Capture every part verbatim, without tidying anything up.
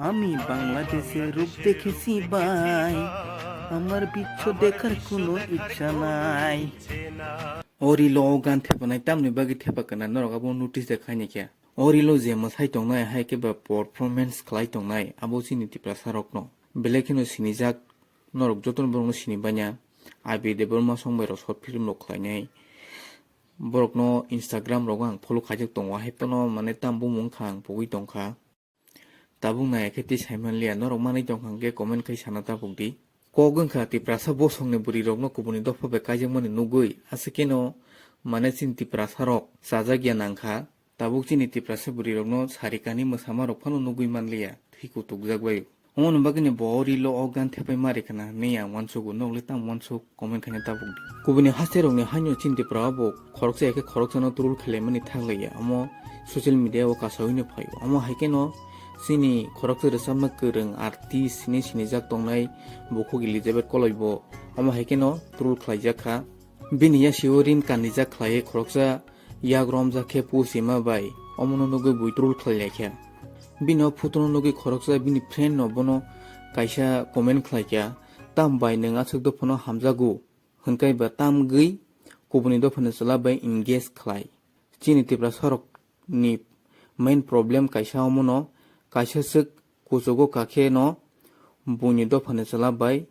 আমি বাংলাদেশে রূপ দেখেছি ভাই, আমার বিচ্ছ দেখার কোনো ইচ্ছা নাই। O reel o gan thepanai tamni bagwi thepa kana norok abo notice de khaini khe. O reel o je mwsai tongnai hai khe ba performance khlai tongnai abo chini Tiprasa rokno. Belai kheno sinijak norok jotono borokno sini banya. Abi Debbarma song bai rok short film rok khlainai. Borokno Instagram rogo ang follow khaijak tongo, hai phano mane tam bumung wngkha ang pogwi tongkha. Tabuk nai khe tei sai manliya, norok manwi tongkha hwnkhe comment khai sana tabuk di. Kok wngkha Tiprasa bosongni bwrwi rokno kubuni dopha bai kaijakmani nugwi, aswk kheno mane chini Tiprasa rok chajak ya nangkha. Tabuk chini Tiprasa bwrwi rokno sarikani mwsama rok phano nugwi manliya, thwi kutukjak bai. Omo ni bagwino bo o reel o o gan thepai ma rikha na hwnwi ang uansugo, norok le tamo uansuk comment khaina tabuk di. Kubuni haste rokni haino chini Tripura o bo khoroksa ya khe khoroksano troll khlaimani thang laiya, omo social media o kasaui no phaio. Omo hai kheno chini khoroksa rwchapna kwrwng artist hinwi sinijak tongnai bukhuk Elizabeth Koloi bo omo hai kheno troll khlaijak kha. Bini yasio rin kanijak khlaiwi khoroksa yak romjak khe pusi ma bai omono nugwi bui troll khlai lai kha. Bini o photo no nugwi khoroksa bini friend no bono kaisa comment khlai kha, "Tam bai nwng aswk dophano hamjago?" hwnkhai ba tam gwi kubuni dophani chwla bai engage khlai. Chini Tiprasa rok ni main problem kaisa omono, kaisa swk kuchugo kakhe no buini dophani chwla bai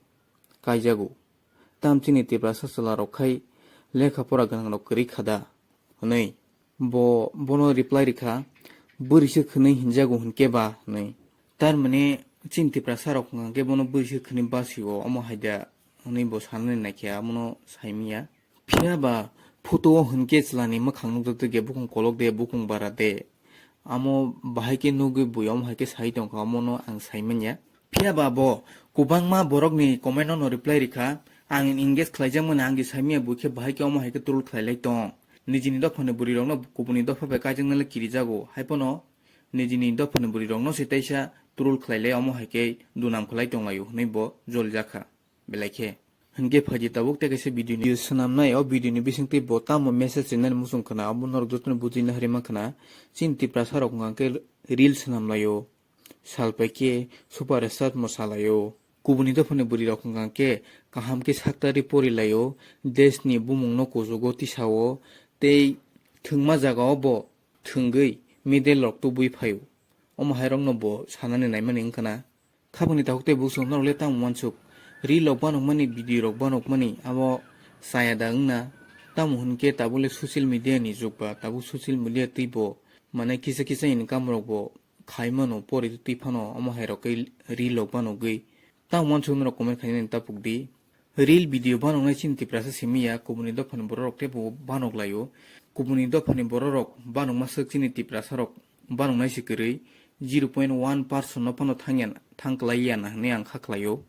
kaijago. Tam chini Tiprasa chwla rok khai lekha pora gwnang rok kwrwi kha da? Hwnwi bo, bono reply rikha, "Bwrwi se khwnwi hinjago hwnkhe ba?" hwnwi. Tar mane chini Tiprasa rok hwnkha khe bono bwrwi se khwnwi basio, omo hai da hwnwi bo sanani naikhe abono saimanya. Phiya ba photo o hwnkhe chwlani mwkhang nukjakde, bukhung kolok de, bukhung bara de. Amo bahai khe nugwi bui omo hai khe sai tongkha, omono ang saimanya. Phiya ba bo kwbangma borokni comment no reply rikha, ang engage khlaijakmani ang saimanya bui khe bahai khe omo hai khe troll khlailai tong. Nijini dophani bwrwi rokno kubuni dopha bai kaijaknai le kirijago, hai phano nijini dophani bwrwi rokno se teisa troll khlailai omo hai khe dunam khlai tonglaio hwnwi bo jolijakha. Belai khe. Hinkhe phaidi tabuk tei kaisa video ni swnamnai, o video ni bisingtwi bo tamo message rinani muchung khna, abo norok jotono bujina hari mankha na. Chini Tiprasa rok hwnkha khe reel swnamlaio, salpai khe super star mo salaio. Kubuni dophani bwrwi rok hwnkha khe kaham khe saktari porilaio, desh ni bumung no kuchugo tisao tei thwngma jaga o bo thwngwi medal rok tubui phaio. Omo hai rok no bo sanani naimani wngkha na. Khabangni takhuk tei buksong norok le tamo uansuk? Reel rok banokmani, video rok banokmani abo chaya da wngna? Tamo hwn khe tabuk le social media ni jug ba, tabuk social media twi bo mane kisa kisa income rok bo khai mano, pori twi phano omo hai rok khe reel rok banogwi. Tamo uansuk norok comment khainani tapuk di. Reel video banoknai chini Tiprasa simi ya, kubuni dophani borok rok tei bo banok laio. Kubuni dophani borok rok banokma swk chini Tiprasa rok banoknai se kwrwi, zero point one percent no phano thang ya, thang klai ya na hwnwi ang kha khlaio.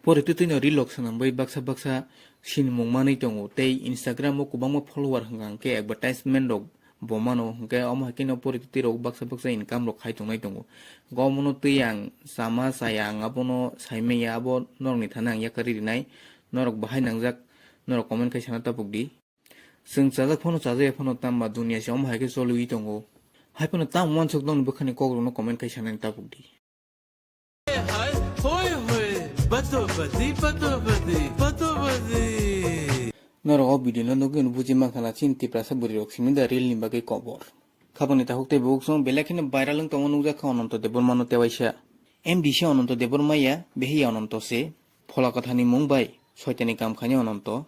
Pore twtwi no reel rok swnamwi baksa baksa sinimung manwi tongo tei Instagram o kwbangma follower hwnkha hwnkhe advertisement rok bo mano, hwnkhe omo hai kheno pore twtwi rok baksa baksa income rok khai tongnai tongo. Hwnkhe omono twi ang chama chaya, ang abono saimanya, abo norokni thani ang yakarwi rinai. Norok bahai nangjak, norok comment khai sana tapuk di. Chwng chajak phano chajaya phano tamba duniya se omo hai khe choliwi tongo. Hai phano tamo uansuk nokni bwkhani kokrokno comment khai sanani tapuk di. Hai, hoi, hoi, bato bati, bato bati, bato bati. Norok o video no nugwi no buji mankha na chini Tiprasa bwrwi rok simi da reel ni bagwi kobor. Khabangni takhuk tei bukhuk song belai kheno viral wng tongo nukjak kha Ananto Debbarma no tewaisa. M D C Ananto Debbarma ya, behi Ananto se. Phola kwthani mung bai soitani kam khainai Ananto.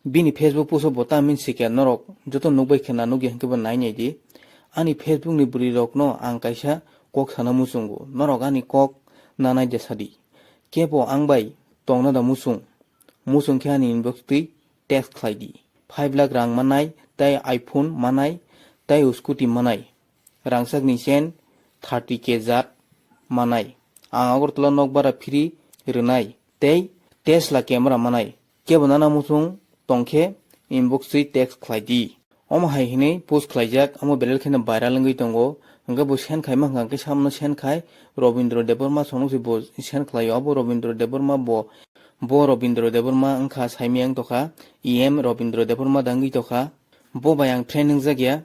Bini Facebook post o bo ta min sikya norok joto nukbai khwna nukya hwnkhe bo nai nai di. Ani Facebook ni bwrwi rok no ang kaisa kok sana muchungo, norok ani kok nanai de sadi. Kebo ang bai tongna da muchung? Muchung khe ani inbox twi text khlai di. Five lakh rang manai, tei iPhone manai, tei scooty manai. Rangchakni chain thirty K jat manai. Ang Agartala nok bara free rwnai tei Tesla camera manai. Kebo nana muchung tongkhe inbox twi text khlai di. Omo hai hinwi post khlaijak, amo belel kheno viral wngwi tongo. Hwnkhe bo send khaima hwnkha khe samono send khai Robindra Debbarma songnokse bo send khlaio. Abo Robindra Debbarma bo, bo Robindra Debbarma wngkha saimaya wng tokha, E M Robindra Debbarma da wngwi tokha. Bo bai ang friend wngjak ya.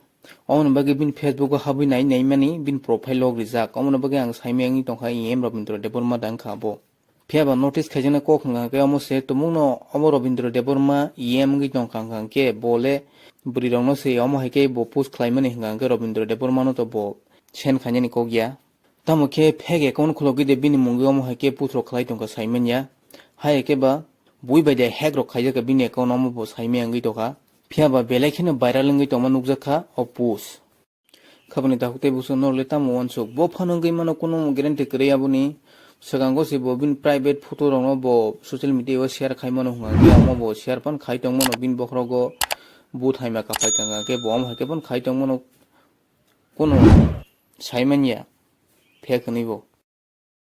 Omoni bagwi bini Facebook o habwi nai naimani bini profile log rijak. Omoni bagwi ang saimaya wngwi tongkha E M Robindra Debbarma da wngkha abo. Phiya ba notice khaijaknai kok hwnkha khe omo se tumungno omo Robindra Debbarma E M wngwi tongkha hwnkha khe bo le bwrwirokno se omo hai khe bo post khlaimani hwnkha khe Robindra Debbarma no to bo send khainani kok ya. Tamo khe fake account khulogwi de bini mungwi omo hai khe puthro khlai tongkha saimanya. Hai khe ba bui bai de hack rok khaijak kha bini account omo bo saimaya wngwi tongkha. Phiya ba belai kheno viral wngwi tongma nukjak kha o post. Khabani takhuk tei bwswk norok le tamo uansuk? Bo phano wngwi mano, kuno guarantee kwrwi aboni. Swkango se bo bini private photo rokno bo social media o share khai mano hwnka khe, omo bo share phan khai tong mano bini bokhorogo. But hai ma kaphai kha hwnka khe bo omo hai khe phan khai tong mano, kuno sai manya fake hwnwi bo.